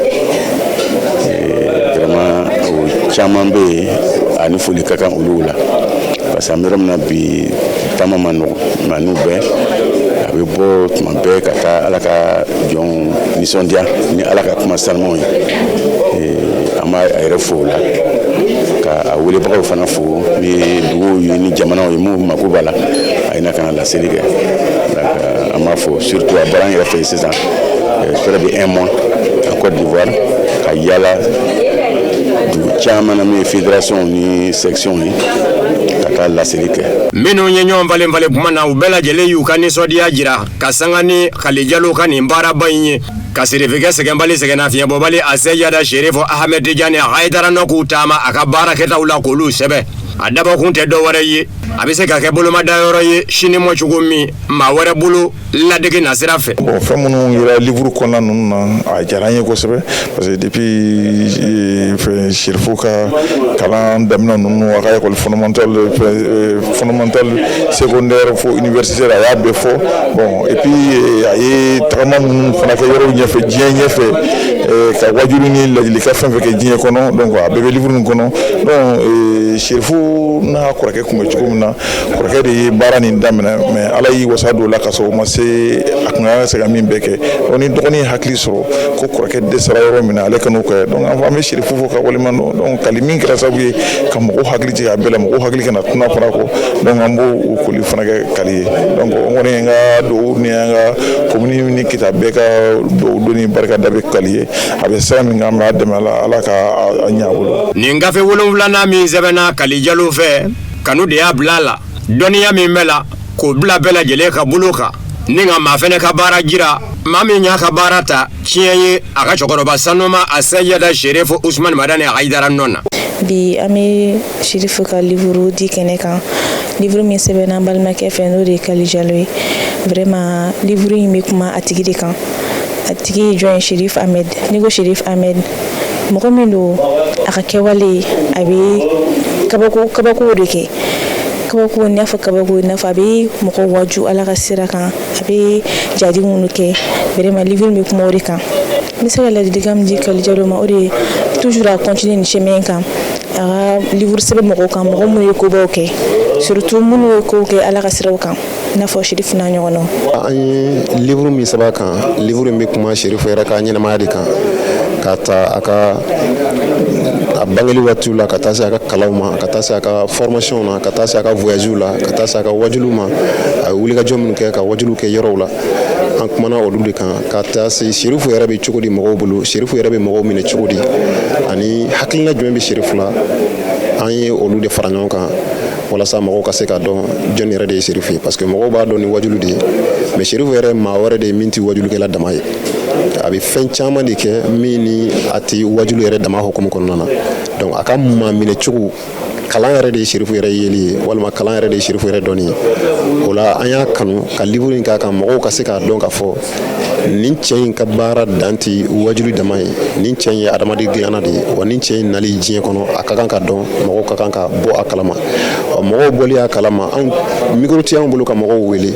Vraiment, o caman bɛ yen, ani foli ka kan olu la, parce que an bɛ yɔrɔ min na bi, taama ma nɔgɔn, nka n'u bɛɛ a bɛ bɔ tuma bɛɛ ka taa Ala ka jɔnw nisɔndiya ni Ala ka kuma sanumaw ye. An b'a a yɛrɛ fo o la, ka a welebagaw fana fo, ni ye duguw ye ni jamanaw ye minnu mako b'a la, a ye na ka na laseli kɛ. Donc an b'a fo, surtout a bɔra an yɛrɛ fɛ yen sisan près de un mois en Côte d'Ivoire, ka yala dugu caman na, min ye fédération ni section ye, ka taa laseli kɛ. Minnu ye ɲɔgɔn falen falen kuma na, u bɛɛ lajɛlen y'u ka nisɔndiya jira ka sanga ni Kali Jalo ka nin baaraba in ye, ka sirifikɛ sɛgɛnbali, sɛgɛnnafiɲɛbɔbali, a Seyida Sherif Ahmed Tijani Hayidara nɔ k'u taama a ka baarakɛtaw la k'olu sɛbɛn. A dabɔkun tɛ dɔwɛrɛ ye. A bɛ se ka kɛ bolomadayɔrɔ ye sini mɔ cogo min maa wɛrɛ bolo ladege nasira fɛ. Bon, fɛn minnu yera livre kɔnɔna ninnu na, a diyara an ye kosɛbɛ, parce que depuis fɛn Sirifu ka kalan daminɛ ninnu, a ka école fondamentale, secondaire fo universitaire, a y'a bɛɛ fɔ. Bon, et puis a ye tagama minnu fana kɛ yɔrɔw ɲɛfɛ, diɲɛ ɲɛfɛ, ka wajulu ni ladilikan fɛn fɛn kɛ diɲɛ kɔnɔ, donc a bɛɛ bɛ livre nin kɔnɔ. Donc Sirifu n'a kɔrɔkɛ tun bɛ cogo min na, kɔrɔkɛ de ye baara nin daminɛ, mais Ala y'i wasa don o la ka sɔrɔ o ma se a kun ka se ka min bɛɛ kɛ. Donc ni dɔgɔnin ye hakili sɔrɔ ko kɔrɔkɛ dɛsɛra yɔrɔ min na, ale ka n'o kɛ. Donc an bɛ Sirifu fo ka waleɲuman dɔn. Donc kali min kɛra sababu ye ka mɔgɔw hakili jigin a bɛɛ la, mɔgɔw hakili kana tuna fana kɔ. Donc an b'o foli fana kɛ kali ye. Donc n kɔni ye n ka dugawu ni an ka commune ni Kita bɛɛ ka dugawu don ni barika da bɛ kali ye. A bɛ sira min kan, an b'a dɛmɛ a la, Ala ka a ɲɛ a bolo. Nin gafe 7nan min sɛbɛnna Kali Jalo fɛ, kanu de y'a bila a la, dɔnniya min bɛ la k'o bila bɛɛ lajɛlen ka bolo kan, ni ka maa fɛnɛ ka baara jira, maa min y'a ka baara ta tiɲɛ ye a ka cɛkɔrɔba sanuma a Seyida Serifu Usumani Madani Hayidara nɔ na. Bi an bɛ Sirifu ka livre di kɛnɛ kan, livre min sɛbɛnna an balimakɛ fɛ, n'o de ye Kali Jalo ye. Vraiment, livre in bɛ kuma a tigi de kan. A tigi ye jɔn ye? Sherif Ahmed. N'i ko Sherif Ahmed, mɔgɔ min don, a ka kɛwale, a bɛ kabako kabakow de kɛ. Kabako, n'a fɔ kabako, n'a fɔ a bɛ mɔgɔ waju Ala ka sira kan, a bɛ jadi minnu kɛ. Vraiment, livre bɛ kuma o de kan. N bɛ se ka ladilikan min di Kali Jalo ma, o de ye toujours a continuer nin chemin kan, a ka livre sɛbɛn mɔgɔw kan, mɔgɔ minnu ye kobaw kɛ, surtout minnu ye kow kɛ Ala ka siraw kan, i n'a fɔ Sherif n'a ɲɔgɔnnaw. An ye livre min sɛbɛn a kan, livre in bɛ kuma Sherif yɛrɛ ka ɲɛnamaya de kan, ka ta a ka a bangeli waatiw la, ka taa se a ka kalanw ma, ka taa se a ka formation na, ka taa se a ka voyagew la, ka taa se a ka wajuliw ma, a ye wulikajɔ minnu kɛ ka wajuliw kɛ yɔrɔw la. An kumana olu de kan, ka taa se Serifu yɛrɛ bɛ cogo di mɔgɔw bolo, Serifu yɛrɛ bɛ mɔgɔw minɛ cogo di, ani hakilina jumɛn bɛ Serifu la. An ye olu de fara ɲɔgɔn kan walasa mɔgɔw ka se k'a dɔn jɔn yɛrɛ de ye Serifu ye, parce que mɔgɔw b'a dɔn ni wajulu de ye, mais Serifu yɛrɛ maa wɛrɛ de ye min tɛ wajulukɛla dama ye. A bɛ fɛn caman de kɛ min ni a tɛ wajulu yɛrɛ dama hukumu kɔnɔna na. Donc a ka maa minɛ cogo, kalan yɛrɛ de ye Serifu yɛrɛ yeli ye, walima kalan yɛrɛ de ye Serifu yɛrɛ dɔnni ye. O la an y'a kanu ka livre in k'a kan, mɔgɔw ka se k'a dɔn k'a fɔ nin cɛ in ka baara dan tɛ wajulu dama ye, nin cɛ in ye adamaden dilanna de ye, wa nin cɛ in nali diɲɛ kɔnɔ, a ka kan ka dɔn, mɔgɔw ka kan ka bɔ a kalama. Wa mɔgɔw bɔli a kalama, anw micro tɛ anw bolo ka mɔgɔw wele,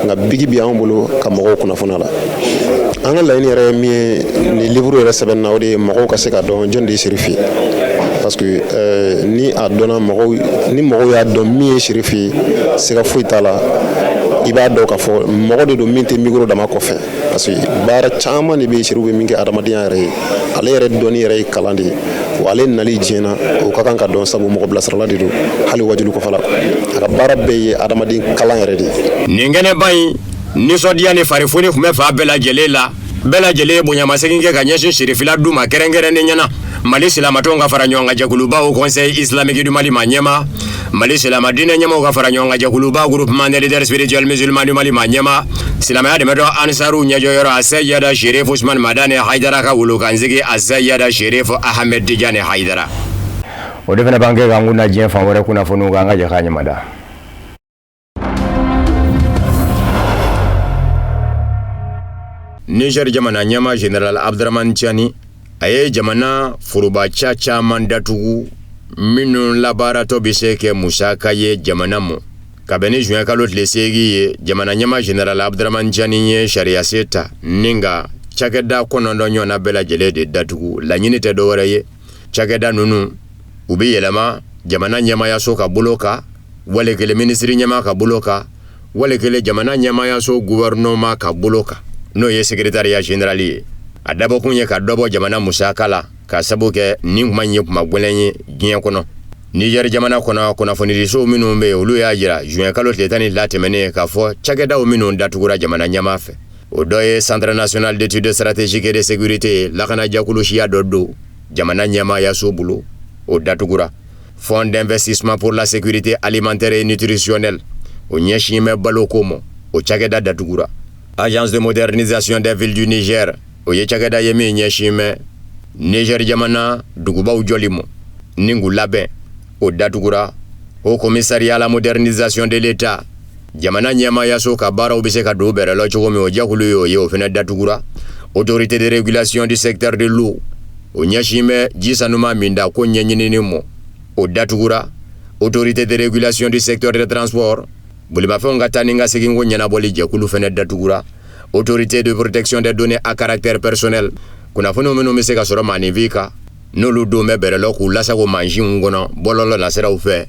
nka bigi bɛ anw bolo ka mɔgɔw kunnafoni a la. An ka laɲini yɛrɛ ye min ye nin livre yɛrɛ sɛbɛnni na, o de ye mɔgɔw ka se ka dɔn jɔn de ye Serifu ye, parce que ni a dɔnna mɔgɔw, ni mɔgɔw y'a dɔn min ye Serifu ye, siga foyi t'a la, i b'a dɔn k'a fɔ mɔgɔ de don min tɛ micro dama kɔfɛ, parce que baara caman de bɛ yen Serifu bɛ min kɛ adamadenya yɛrɛ ye. Ale yɛrɛ dɔnni yɛrɛ ye kalan de ye, wa ale nali diɲɛ na, o ka kan ka dɔn, sabu mɔgɔ bilasirala de don. Hali wajulu kɔfɛ la, a ka baara bɛɛ ye adamaden kalan yɛrɛ de ye. Nin kɛnɛba in nisɔndiya ni farifoni tun bɛ fan bɛɛ lajɛlen la. Bɛɛ lajɛlen ye bonyamasegin kɛ ka ɲɛsin Sirifila du ma, kɛrɛnkɛrɛnnen ɲɛna Mali silamatɔnw ka fara ɲɔgɔn kan jɛkuluba Haut Conseil islamique du Mali ma ɲɛma, Mali silama diinɛ ɲɛmaw ka fara ɲɔgɔn kan jɛkuluba Groupement des leaders spirituels musulmans du Mali ma ɲɛma, silamɛya dɛmɛtɔn Ansaru ɲɛjɔyɔrɔ a Seyida Sherif Usman Madani Hayidara ka wolokansigi a Seyida Sherif Ahmed Tijani Hayidara. O de fana b'an kɛ k'an kun da diɲɛ fan wɛrɛ kunnafoniw kan, an ka jɛ k'a ɲɛmada. Niger jamana ɲɛmaa Général Abdramane Tiani, a ye jamana forobaca caman datugu minnu labaaratɔ bɛ se kɛ musaka ye jamana ma. Ka bɛn ni juin kalo tile 8 ye, jamana ɲɛmaa Général Abdramane Tiani ye sariyasen ta ni ka cakɛda 9 ɲɔgɔnna bɛɛ lajɛlen de datugu. Laɲini tɛ dɔwɛrɛ ye, cakɛda ninnu u bɛ yɛlɛma jamana ɲɛmaayaso ka bolo kan, wali kelen minisiri ɲɛmaa ka bolo kan, wali kelen jamana ɲɛmaayaso gouvernement ka bolo kan, n'o ye secrétariat général ye. A dabɔkun ye ka dɔ bɔ jamana musaka la, ka sabu kɛ nin kuma in ye kuma gɛlɛn ye diɲɛ kɔnɔ. Niger jamana kɔnɔ, kunnafonidisow minnu bɛ yen, olu y'a jira juin kalo tile 12 tɛmɛnen k'a fɔ cakɛdaw minnu datugura jamana ɲɛmaa fɛ, o dɔ ye Centre national d'études stratégiques et de sécurité, lakanajakulu siya dɔ don jamana ɲɛmaayaso bolo, o datugura. Fonds d'investissement pour la sécurité alimentaire et nutritionnelle, o ɲɛsin bɛ baloko ma, o cakɛda datugura. Agence de modernisation des villes du Niger, o ye cakɛda ye min ɲɛsin bɛ Niger jamana dugubaw jɔli ma ni k'u labɛn, o datugura. Haut Commissariat à la modernisation de l'État, jamana ɲɛmaayaso ka baaraw bɛ se ka don bɛrɛ la cogo min, o jɛkulu y'o ye, o fana datugura. Autorité de régulation du secteur de l'eau, o ɲɛsin bɛ ji sanuma minda ko ɲɛɲinini mɔ, o datugura. Autorité de régulation du secteur de transport, bolimafɛnw ka taa ni ka seginko ɲɛnabɔli jɛkulu fana datugura. Autorité de protection des données à caractère personnel, kunnafoniw minnu bɛ se ka sɔrɔ maaninfin kan, n'olu don bɛ bɛrɛlɔ k'u lasago mansinw kɔnɔ bɔlɔlɔ nasiraw fɛ,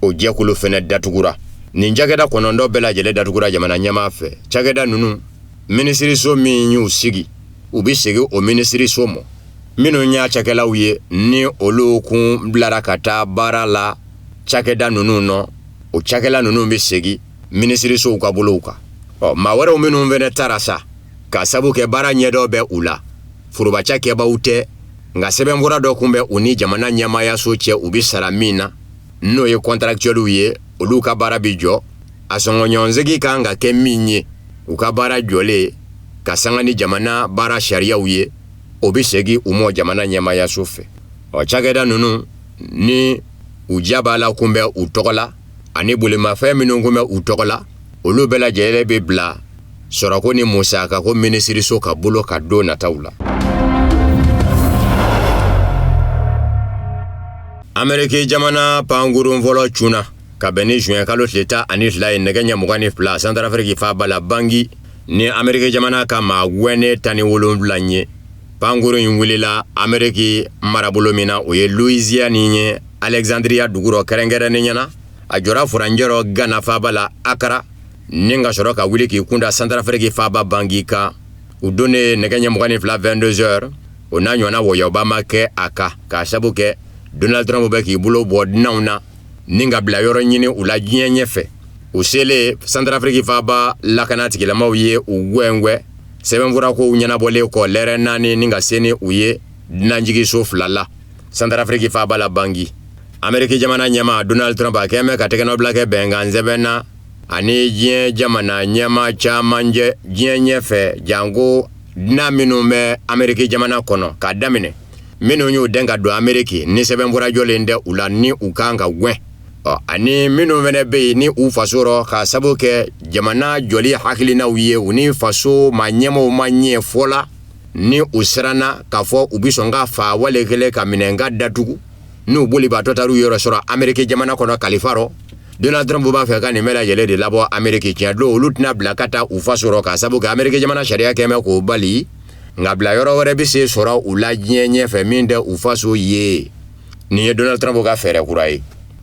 o jɛkulu fana datugura. Nin cakɛda 9 bɛɛ lajɛlen datugura jamana ɲɛmaa fɛ. Cakɛda ninnu, minisiriso min y'u sigi, u bɛ segin o minisiriso ma. Minnu y'a cakɛlaw ye, ni olu kun bilara ka taa baara la cakɛda ninnu nɔ, o cakɛla ninnu bɛ segin minisirisow ka bolow kan. Ɔ, maa wɛrɛw minnu fana taara sa ka sabu kɛ baara ɲɛdɔn bɛ u la, foroba cakɛbaw tɛ, nka sɛbɛnfura dɔ kun bɛ u ni jamana ɲɛmaayaso cɛ, u bɛ sara min na, n'o ye contractuels ye, olu ka baara bɛ jɔ. A sɔngɔɲɔgɔnsegin kan ka kɛ min ye, u ka baara jɔlen ka sanga ni jamana baara sariyaw ye, o bɛ segin u ma jamana ɲɛmaayaso fɛ. Ɔ, cakɛda ninnu ni u jabala kun bɛ u tɔgɔ la ani bolimafɛn minnu kun bɛ u tɔgɔ la, olu bɛɛ lajɛlen bɛ bila sɔrɔko ni musakako minisiriso ka bolo ka don nataw la. Ameriki jamana pankurun fɔlɔ cunna ka bɛn ni juin kalo tile 12 ye nɛgɛ ɲɛ 22 Santarafiriki faaba la Bangi, ni Ameriki jamana ka maa gwɛnnen 17 ye. Pankurun in wulila Ameriki marabolo min na, o ye Louisiane ye, Alexandria dugu rɔ kɛrɛnkɛrɛnnenya na. A jɔra furancɛ rɔ Ghana faaba la Accra, ni ka sɔrɔ ka wuli k'i kunda Santarafiriki faaba Bangi kan. U donnen nɛgɛ ɲɛ 22, 22 heures, o n'a ɲɔgɔnna wɔyɔba ma kɛ a kan, k'a sabu kɛ Donald Trump bɛ k'i bolo bɔ dunanw na ni ka bila yɔrɔ ɲini u la diɲɛ ɲɛfɛ. U selen Santarafiriki faaba, lakana tigilamaw ye u gwɛngwɛ sɛbɛnfurakow ɲɛnabɔlen kɔ lɛrɛ 4, ni ka se ni u ye dunanjiginso 2 la Santarafiriki faaba la Bangi. Ameriki jamana ɲɛmaa Donald Trump, a kɛn bɛ ka tɛgɛnɔbila kɛ bɛnkan sɛbɛn na ani diɲɛ jamana ɲɛmaa caman cɛ diɲɛ ɲɛfɛ, janko dunan minnu bɛ Ameriki jamana kɔnɔ, k'a daminɛ minnu y'u dɛn ka don Ameriki ni sɛbɛnfura jɔlen tɛ u la, ni u kan ka gwɛn, ɔ, ani minnu fana bɛ yen ni u faso rɔ k'a sabu kɛ jamana jɔli hakilinaw ye, u ni faso maa ɲɛmaaw ma ɲɛ fɔ la, ni u siranna k'a fɔ u bɛ sɔn ka fa wale kelen ka minɛn ka datugu n'u bolibaatɔ taar'u yɔrɔ sɔrɔ Ameriki jamana kɔnɔ kalifa rɔ. Donald Trump b'a fɛ ka nin bɛɛ lajɛlen de labɔ Ameriki. Tiɲɛ don, olu tɛna bila ka taa u faso rɔ k'a sabu kɛ Ameriki jamana sariya kɛn bɛ k'o bali, nka bila yɔrɔ wɛrɛ bɛ se sɔrɔ u la diɲɛ ɲɛfɛ min tɛ u faso ye. Nin ye Donald Trump ka fɛɛrɛ kura ye.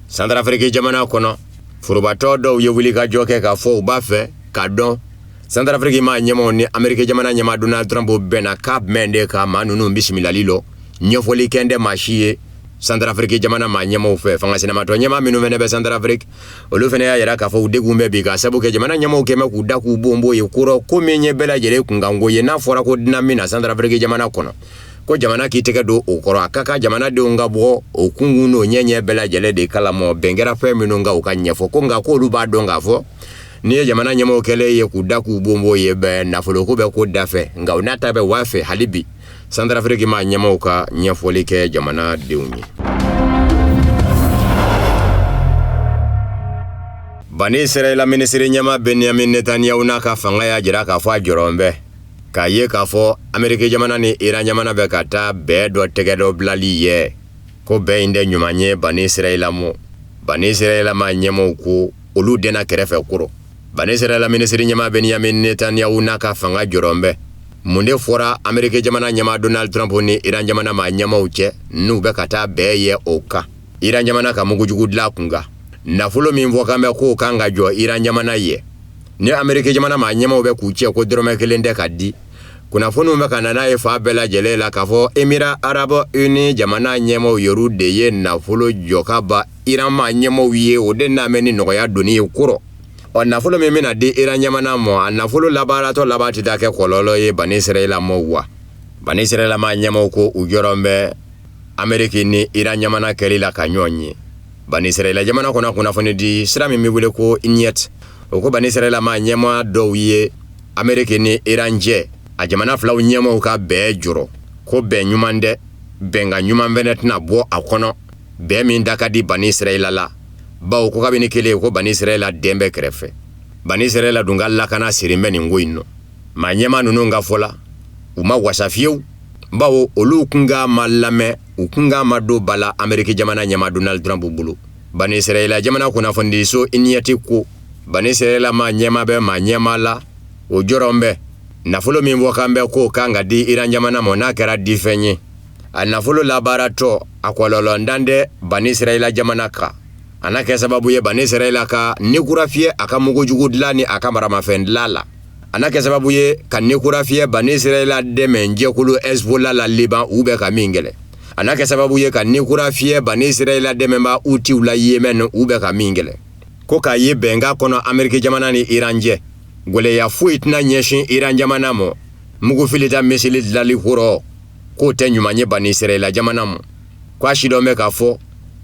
Santarafiriki jamana kɔnɔ, forobatɔ dɔw ye wulikajɔ kɛ k'a fɔ u b'a fɛ k'a dɔn Santarafiriki maa ɲɛmaaw ni Ameriki jamana ɲɛmaa Donald Trump bɛnna ka bɛn de ka maa ninnu bisimilali lɔ. Ɲɛfɔli kɛn tɛ maa si ye Santarafiriki jamana maa ɲɛmaaw fɛ. Fanga sinamatɔ ɲɛmaa minnu fana bɛ Santarafiriki, olu fana y'a yira k'a fɔ u degun bɛ bi, k'a sabu kɛ jamana ɲɛmaaw kɛn bɛ k'u da k'u bonbon ye korɔ ko min ye bɛɛ lajɛlen kunkanko ye. N'a fɔra ko dunan min na Santarafiriki jamana kɔnɔ, ko jamana k'i tɛgɛ don o kɔrɔ, a ka kan jamanadenw ka bɔ o kunkun n'o ɲɛɲɛ bɛɛ lajɛlen de kalama. Bɛn kɛra fɛn minnu kan, u ka ɲɛfɔ ko, nka k'olu b'a dɔn k'a fɔ n'i ye jamana ɲɛmaaw kɛlen ye k'u da k'u bonbon ye, bɛɛ nafoloko bɛ ko da fɛ. Nka u n'a ta bɛɛ, u b'a fɛ hali bi Santarafiriki maa ɲɛmaaw ka ɲɛfɔli kɛ jamanadenw ye. Bani Israɛla minisiri ɲɛmaa Benyamin Netanyahu n'a ka fanga y'a jira k'a fɔ a jɔrɔn bɛ k'a ye k'a fɔ Ameriki jamana ni Iran jamana bɛ ka taa bɛn dɔ tɛgɛ dɔ bilali ye, ko bɛn in tɛ ɲuman ye Bani Israɛla mɔ. Bani Israɛla maa ɲɛmaaw ko olu dɛnna kɛrɛfɛ kɔrɔ. Bani Israɛla minisiri ɲɛmaa Benyamin Netanyahu n'a ka fanga jɔrɔn bɛ mun de fɔra Ameriki jamana ɲɛmaa Donald Trump ni Iran jamana maa ɲɛmaaw cɛ, n'u bɛ ka taa bɛn ye o kan Iran jamana ka mugujugu dilan kun kan. Nafolo min fɔ kan bɛ k'o kan ka jɔ Iran jamana ye, ni Ameriki jamana maa ɲɛmaaw bɛ k'u cɛ ko dɔrɔmɛ kelen tɛ ka di. Kunnafoniw bɛ ka na n'a ye fan bɛɛ lajɛlen la k'a fɔ Émirats Arabes Unis jamana ɲɛmaaw yɛrɛ de ye nafolo jɔ ka ban Iran maa ɲɛmaaw ye, o de n'a mɛn ni nɔgɔya donni ye kɔrɔ. Ɔ, nafolo min bɛna di Iran jamana ma, a nafolo labaaratɔ laban tɛ taa kɛ kɔlɔlɔ ye Bani Israɛla ma wa? Bani Israɛla maa ɲɛmaaw ko u jɔrɔn bɛ Ameriki ni Iran jamana kɛli la ka ɲɔgɔn ye. Bani Israɛla jamana kɔnɔ, kunnafoni di sira min bɛ wele ko Ynet, o ko Bani Israɛla maa ɲɛmaa dɔw ye Ameriki ni Iran cɛ, a jamana filaw ɲɛmaaw ka bɛn jɔrɔ, ko bɛn ɲuman tɛ, bɛnkan ɲuman fɛnɛ tɛna bɔ a kɔnɔ, bɛn min da ka di Bani Israɛla la. Bawo ko kabini kelen ko Bani Israɛla den bɛ kɛrɛfɛ. Bani Israɛla dun ka lakana sirin bɛ nin ko in nɔ. Maa ɲɛmaa ninnu ka fɔ la, u ma wasa fiyewu, bawo olu kunkan ma lamɛn, u kunkan ma don ba la Ameriki jamana ɲɛmaa Donald Trump bolo. Bani Israɛla jamana kunnafonidiso Ynet ko Bani Israɛla maa ɲɛmaa bɛ maa ɲɛmaa la, o jɔrɔn bɛ nafolo min fɔ kan bɛ k'o kan ka di Iran jamana ma, n'a kɛra difɛn ye, a nafolo labaaratɔ a kɔlɔlɔntan tɛ Bani Israɛla jamana kan. A na kɛ sababu ye Bani Israɛla ka ni kura fiyɛ a ka mugujugu dilan ni a ka maramafɛn dilan la. A na kɛ sababu ye ka ni kura fiyɛ Bani Israɛla dɛmɛ jɛkulu Hezbollah la Liban, u bɛ ka min kɛlɛ. A na kɛ sababu ye ka ni kura fiyɛ Bani Israɛla dɛmɛba Hutiw la Yemen, u bɛ ka min kɛlɛ. Ko k'a ye bɛnkan kɔnɔ Ameriki jamana ni Iran cɛ, gwɛlɛya foyi tɛna ɲɛsin Iran jamana ma mugu filita misili dilali kɔrɔ, k'o tɛ ɲuman ye Bani Israɛla jamana ma. Ko a sidɔn bɛ k'a fɔ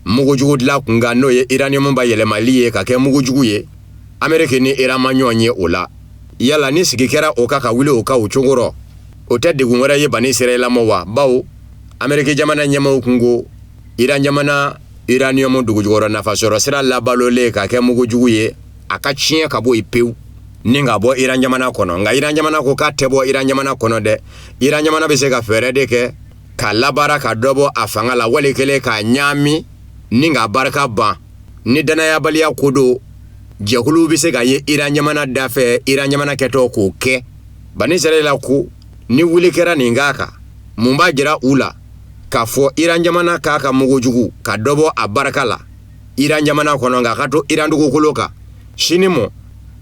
mugujugu dilan kunkan, n'o ye uranium bayɛlɛmali ye ka kɛ mugujugu ye, Ameriki ni Iran ma ɲɔgɔn ye o la. Yala ni sigi kɛra o kan ka wuli o kan o cogo rɔ, o tɛ degun wɛrɛ ye Bani Israɛla ma wa? Bawo Ameriki jamana ɲɛmaaw kun ko Iran jamana uranium dugujukɔrɔ nafasɔrɔ sira labalolen ka kɛ mugujugu ye, a ka tiɲɛ ka bɔ yen pewu ni ka bɔ Iran jamana kɔnɔ. Nka Iran jamana ko k'a tɛ bɔ Iran jamana kɔnɔ dɛ. Iran jamana bɛ se ka fɛɛrɛ de kɛ k'a labaara ka dɔ bɔ a fanga la, wali kelen k'a ɲaami ni k'a barika ban. Ni dannayabaliya ko don, jɛkuluw bɛ se ka ye Iran jamana dafɛ, Iran jamana kɛtɔ k'o kɛ. Bani Israɛla ko ni wuli kɛra nin k'a kan, mun b'a jira u la k'a fɔ Iran jamana k'a ka mugujugu ka dɔ bɔ a barika la Iran jamana kɔnɔ, nka ka to Iran dugukolo kan? Sini mɔ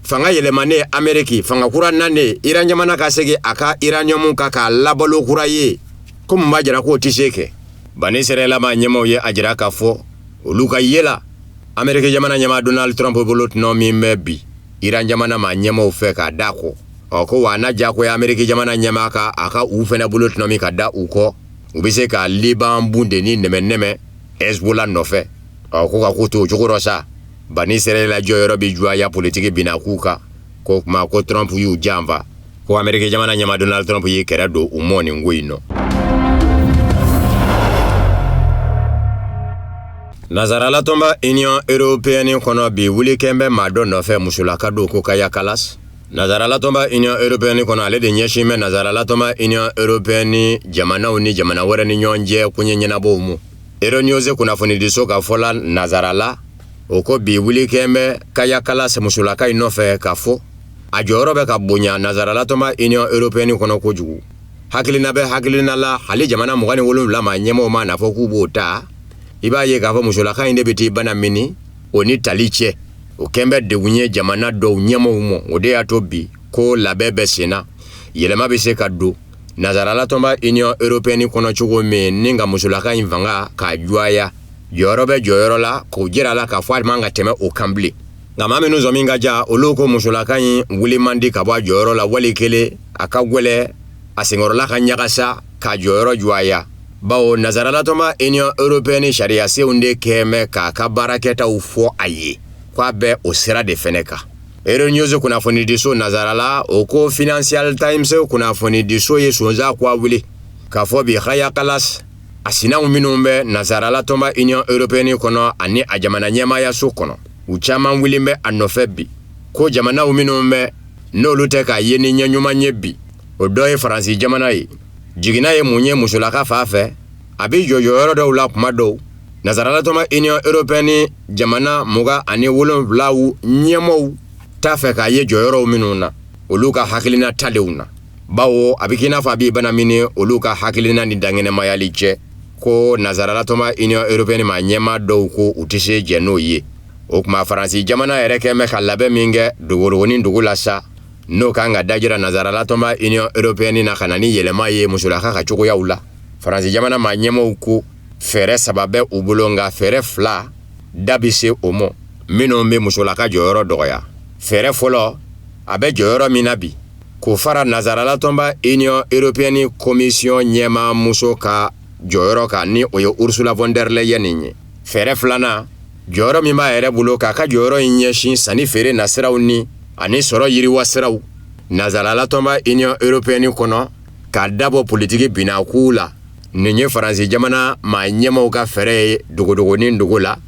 fanga yɛlɛmanen Ameriki, fanga kura nanen, Iran jamana ka segin a ka uranium kan k'a labalo kura ye, ko mun b'a jira k'o tɛ se kɛ? Bani Israɛla maa ɲɛmaaw ye a jira k'a fɔ olu ka ye la, Ameriki jamana ɲɛmaa Donald Trump bolo tɔnɔ min bɛ bi Iran jamana maa ɲɛmaaw fɛ k'a da kɔ, ɔ ko wa a na diyagoya Ameriki jamana ɲɛmaa ka a ka u fɛnɛ bolo tɔnɔ min ka da u kɔ, u bɛ se ka Liban bunteni nɛmɛ nɛmɛ Hezbollah nɔfɛ. Ɔ ko ka ko to o cogo rɔ sa, Bani Israɛla jɔyɔrɔ bɛ juguya politiki binna k'u kan. Ko kuma ko Trump y'u janfa, ko Ameriki jamana ɲɛmaa Donald Trump y'i kɛrɛ don u mɔ nin ko in nɔ. Nazarala tɔnba Union européenne kɔnɔ bi, wuli kɛn bɛ maa dɔ nɔfɛ, musolaka don, ko Kaya Kalas. Nazarala tɔnba Union européenne kɔnɔ, ale de ɲɛsin bɛ nazarala tɔnba Union européenne jamanaw ni jamana wɛrɛ ni ɲɔgɔn cɛ koɲɛ ɲɛnabɔw ma. Euronews kunnafonidiso ka fɔ la nazarala, o ko bi wuli kɛn bɛ Kaya Kalas musolaka in nɔfɛ, k'a fɔ a jɔyɔrɔ bɛ ka bonya nazarala tɔnba Union européenne kɔnɔ kojugu. Hakilina bɛ hakilina la, hali jamana 27 maa ɲɛmɔgɔw ma n'a fɔ k'u b'o ta, i b'a ye k'a fɔ musolaka in de bɛ t'i bana mini o ni tali cɛ. O kɛn bɛ degun ye jamana dɔw ɲɛmɔgɔw ma. O de y'a to bi ko labɛn bɛ sen na, yɛlɛma bɛ se ka don nazarala tɔnba Union européenne kɔnɔ cogo min, ni ka musolaka in fanga k'a juguya. Jɔyɔrɔ bɛ jɔyɔrɔ la, k'o jira la k'a fɔ a man ka tɛmɛ o kan bilen. Nka maa minnu sɔmi ka ja, olu ko musolaka in wuli man di ka bɔ a jɔyɔrɔ la, wali kelen a ka gwɛlɛ a senkɔrɔla ka ɲagasa k'a jɔyɔrɔ juguya, bawo nazarala tɔnba Union européenne sariyasenw de kɛn bɛ k'a ka baarakɛtaw fɔ a ye k'a bɛ o sira de fɛnɛ kan. Euronews kunnafonidiso nazarala, o ko Financial Times kunnafonidiso ye sonsan ko a wuli k'a fɔ bi Kaya Kalas a sinaw minnu bɛ nazarala tɔnba Union européenne kɔnɔ ani a jamana ɲɛmaayaso kɔnɔ, u caman wulilen bɛ a nɔfɛ bi, ko jamanaw minnu bɛ n'olu tɛ k'a ye ni ɲɛ ɲuman ye bi, o dɔ ye Faransi jamana ye. Jiginna ye mun ye musolaka fan fɛ? A bɛ jɔ jɔyɔrɔ dɔw la kuma dɔw, nazarala tɔnba Union européenne jamana 27 ɲɛmɔgɔw t'a fɛ k'a ye jɔyɔrɔw minnu na, olu ka hakilina talenw na, bawo a bɛ k'i n'a fɔ a b'i bana mini olu ka hakilina ni dankɛnɛmayali cɛ. Ko nazarala tɔnba Union européenne maa ɲɛmaa dɔw ko u tɛ se jɛn n'o ye. O tuma Faransi jamana yɛrɛ kɛn bɛ ka labɛn min kɛ dogodogonin dogo la sa, n'o kan ka dajira nazarala tɔnba Union européenne na ka na ni yɛlɛma ye musolaka ka cogoyaw la, Faransi jamana maa ɲɛmɔgɔw ko fɛɛrɛ saba bɛ u bolo, nka fɛɛrɛ fila da bɛ se o ma minnu bɛ musolaka jɔyɔrɔ dɔgɔya. Fɛɛrɛ fɔlɔ, a bɛ jɔyɔrɔ min na bi, k'o fara nazarala tɔnba Union européenne commission ɲɛmaa muso ka jɔyɔrɔ kan, ni o ye Ursula von der Leyen ye. Fɛɛrɛ filanan, jɔyɔrɔ min b'a yɛrɛ bolo, k'a ka jɔyɔrɔ in ɲɛsin sanni feere nasiraw ni ani sɔrɔ yiriwa siraw nazarala tɔnba Union européenne kɔnɔ, k'a dabɔ politiki binnakuw la. Nin ye Faransi jamana maa ɲɛmaaw ka fɛɛrɛ ye dogodogonin dogo la.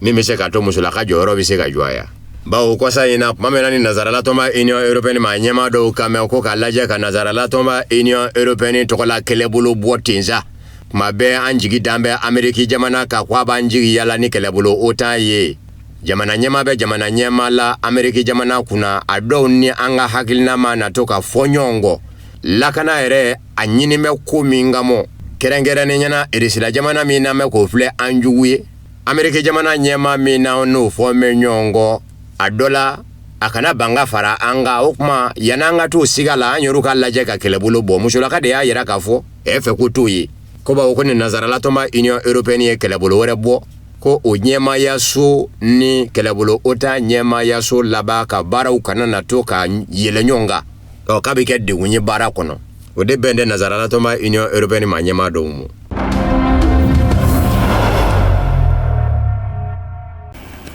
Min bɛ se k'a to musolaka jɔyɔrɔ bɛ se ka jɔya. Bawo kɔsa in na, tuma min na ni nazaralatɔnba Union européenne maa ɲɛmaa dɔw kan mɛn ko k'a lajɛ ka nazaralatɔnba Union européenne tɔgɔla kɛlɛbolo bɔ ten sa, tuma bɛɛ an jigi dan bɛ Ameriki jamana kan ko a b'an jigi yala ni kɛlɛbolo OTAN ye. Jamana ɲɛmaa bɛ jamana ɲɛmaa la Ameriki jamana kunna, a dɔw ni an ka hakilina ma na to ka fɔ ɲɔgɔn kɔ. Lakana yɛrɛ a ɲini bɛ ko min kama, kɛrɛnkɛrɛnnenya na Irisila jamana min n'an bɛ k'o filɛ an jugu ye, Ameriki jamana ɲɛmaa min na n'o fɔ bɛ ɲɔgɔn kɔ a dɔ la, a kana ban ka fara an kan. O tuma yan'an ka t'o siga la, an yɛrɛ ka lajɛ ka kɛlɛbolo bɔ. Musolaka de y'a yira k'a fɔ e fɛ ko t'o ye ko bawo ko ni nazaralatɔnba Union européenne ye kɛlɛbolo wɛrɛ bɔ, ko o ɲɛmaayaso ni kɛlɛbolo OTAN ɲɛmaayaso laban ka baaraw kana na to ka yɛlɛ ɲɔgɔn kan, ɔ k'a bɛ kɛ degun ye baara kɔnɔ. O de bɛn tɛ nazaralatɔnba Union européenne maa ɲɛmaa dɔw ma.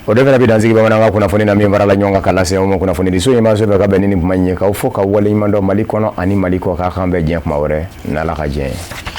O de fana bɛ dansigi bamanankan kunnafoni na min farala ɲɔgɔn kan ka lase aw ma kunnafonidiso ɲɛmaaso fɛ ka bɛn ni nin kuma in ye, k'aw fo ka waleɲuman dɔn Mali kɔnɔ ani Mali kɔ, k'a k'an bɛn diɲɛ kuma wɛrɛ n'Ala ka diɲɛ ye.